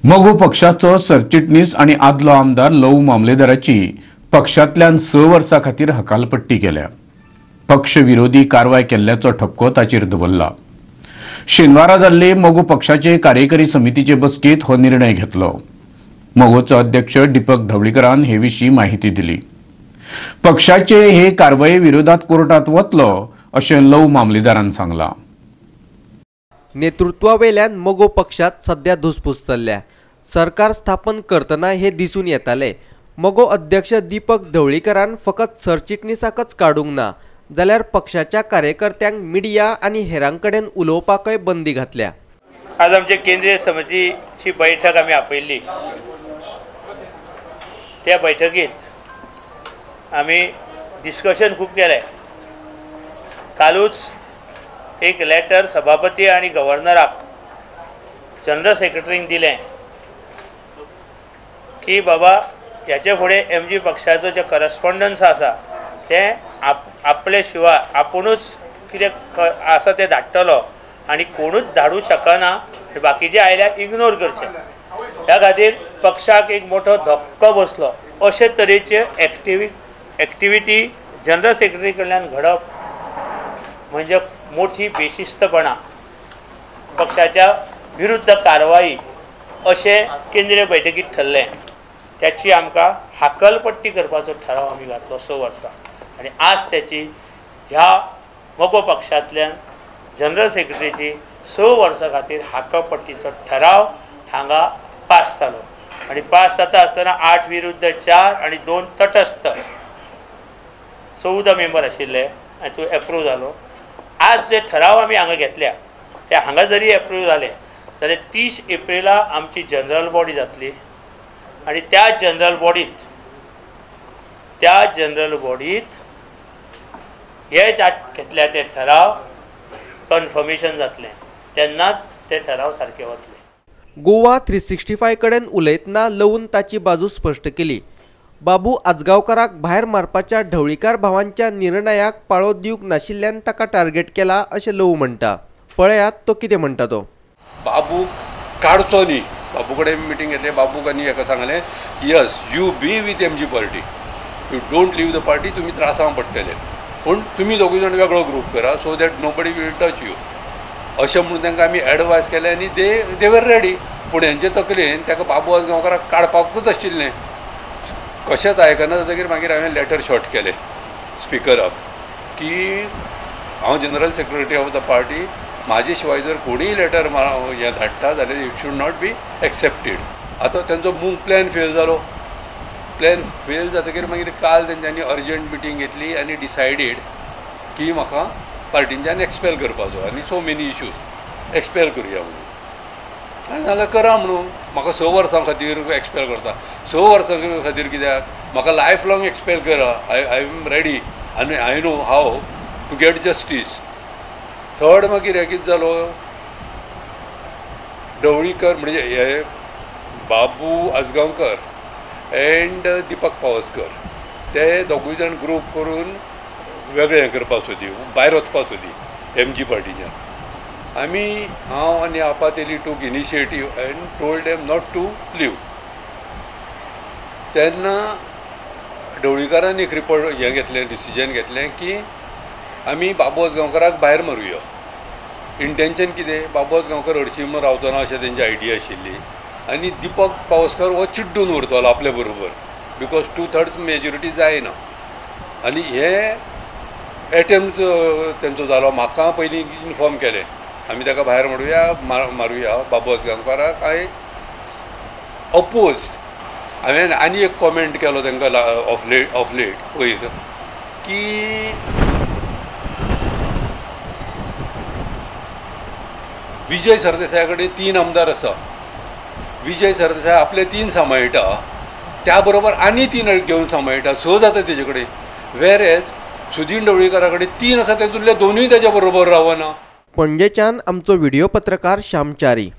मगो पक्षाचो सरचिटणीस आनी आदलो आमदार लवू मामलेदाराची पक्षांतल्यान 6 वर्सां खातीर हकालपट्टी केल्या. पक्ष विरोधी कारवाय केल्ल्याचो ठपको ताचेर दवरला. शेनवारा जाल्ले मगो पक्षाचे कार्यकारी समितीचे बसकेंत हो निर्णय घेतलो. मगोचो अध्यक्ष दीपक ढवळीकरान हे विशीं माहिती दिली. पक्षाचे हे कारवाये विरोधात कोर्टात वतलो अशें लवू मामलेदारान सांगलां. नेतृत्वावेल्यान मगो पक्षात सध्या धुसफूस चल्ल्या. सरकार स्थापन करतना हे दिसून येताले. मगो अध्यक्ष दीपक ढवळीकरान फकत सरचिटणीसाकच काडूंक ना, जाल्यार पक्षाच्या कार्यकर्त्यांक मिडिया आनी हेरां कडेन उलोवपाकय बंदी घातल्या. आज आमचे केंद्रीय समितीची बैठक आमी आपयल्ली. त्या बैठकीत आमी डिस्कशन खूब केलें. कालूच एक लेटर सभापती आनी गव्हर्नराक जनरल सेक्रेटरींक दिलें की बाबा ह्याचे फुडें एम जी पक्षाचो जे करस्पॉन्डन्स आसा तें आपले शिवाय आपुणूच कितें आसा तें धाडटलो आनी कोणूच धाडूं शकना, बाकीचे आयल्यार इग्नोर करचें. ह्या खातीर पक्षाक एक मोठो धक्को बसलो. अशे तरेचे एक्टिविटी जनरल सेक्रेटरी कडल्यान घडप म्हणजे मोठी बेशिस्तपणा, पक्षाच्या विरुद्ध कारवाई अशें केंद्रीय बैठकीत ठरलें. त्याची आमकां हाकलपट्टी करपाचो ठराव आमी घातलो 6 वर्सां आनी आज त्याची ह्या मगो पक्षांतल्यान जनरल सेक्रेटरीची 6 वर्सां खातीर हाकलपट्टीचो ठराव हांगा पास जालो. आनी पास जाता आसतना 8 विरुद्ध 4 आनी 2 तटस्थ 14 मेंबर आशिल्ले आनी तो एप्रूव जालो. आज जे ठराव आमी हांगा घेतल्या ते हांगा जरी एप्रूव जाले जाल्यार 30 एप्रिला आमची जनरल बॉडी जातली आनी त्या जनरल बॉडीत हे घेतल्या ते ठराव कन्फर्मेशन जातलें, तेन्नाच ते ठराव सारके वतले. गोवा 365 कडेन उलयतना लवून ताची बाजू स्पश्ट केली. बाबू आजगांवकाराक भायर मारपाच्या ढवळीकार भावांच्या निर्णयाक पाळो दिवंक नाशिल्ल्यान ताका टार्गेट केला अशें लवू म्हणटा. पळयात तो कितें म्हणटा तो. बाबूक काडचो न्ही, बाबू कडेन मिटींग घेतली. बाबूक आनी हेका सांगलें की yes you be with M G party, you don't leave the party, तुमी त्रासांक पडटले, पूण तुमी दोगूय जाण वेगळो ग्रूप करा so that nobody will touch you अशें म्हणून तांकां आमी एडवायस केलें आनी दे वर रेडी. पूण हेंचे तकलेन ताका बाबू आजगांवकाराक काडपाकूच आशिल्लें. कशेंच आयकना जातकीर मागीर हांवें लेटर शॉर्ट केलें स्पिकराक की हांव general secretary of the party, म्हाजे शिवाय जर कोणीय लेटर हें धाडटा जाल्यार it should not be accepted. आतां तेंचो मूव प्लॅन फेल जालो. प्लॅन फेल जातकीर मागीर काल तेंच्यांनी अर्जंट मिटींग घेतली आनी डिसायडीड की म्हाका पार्टींच्यान एक्सपेल करपाचो आनी सो मेनी इश्यूज एक्सपेल करुया म्हणून. नाजाल्यार करा म्हणून म्हाका 6 वर्सां खातीर एक्सपेल करता. 6 वर्सां खातीर कित्याक, म्हाका लायफ लॉंग एक्सपेल करा, I am ready आनी I know how to get justice. Third मागीर हें कितें जालो, ढवळीकर म्हणजे हे बाबू आजगांवकर एंड दीपक पावसकर ते दोगूय जाण ग्रूप करून वेगळें हें करपाक सोदी, भायर वचपाक सोदी एम जी पार्टीच्यान. आमी हांव आनी आपा तेली took initiative and told them not to leave. तेन्ना ढवळीकारान एक रिपोर्ट हें घेतलें, डिसिजन घेतलें की आमी बाबू आजगांवकाराक भायर मारुया. इंटेंशन कितें, बाबू आजगांवकर हरशीं म्हणून रावचो ना अशें तेंची आयडिया आशिल्ली आनी दीपक पावसकर हो चिड्डून उरतलो आपल्या बरोबर because 2/3 majority जायना. आनी हे एटेम्प्ट तेंचो जालो. म्हाका पयलीं इनफॉर्म केलें आमी ताका भायर मारुया बाबू आजगांवकाराक. I opposed. हांवें आनी एक कॉमेंट केलो तांकां ऑफ लेट पयर की विजय सरदेसाया कडेन 3 आमदार आसा, विजय सरदेसाय आपले 3 सांबाळटा, त्या बरोबर आनी 3 घेवन सांबाळटा, 6 जाता तेजे कडेन. वेर एज सुदीन ढवळीकारा कडेन 3 आसा, तेतूंतले 2 ताच्या बरोबर रावना. पणजेच्यान आमचो व्हिडिओ पत्रकार श्याम च्यारी.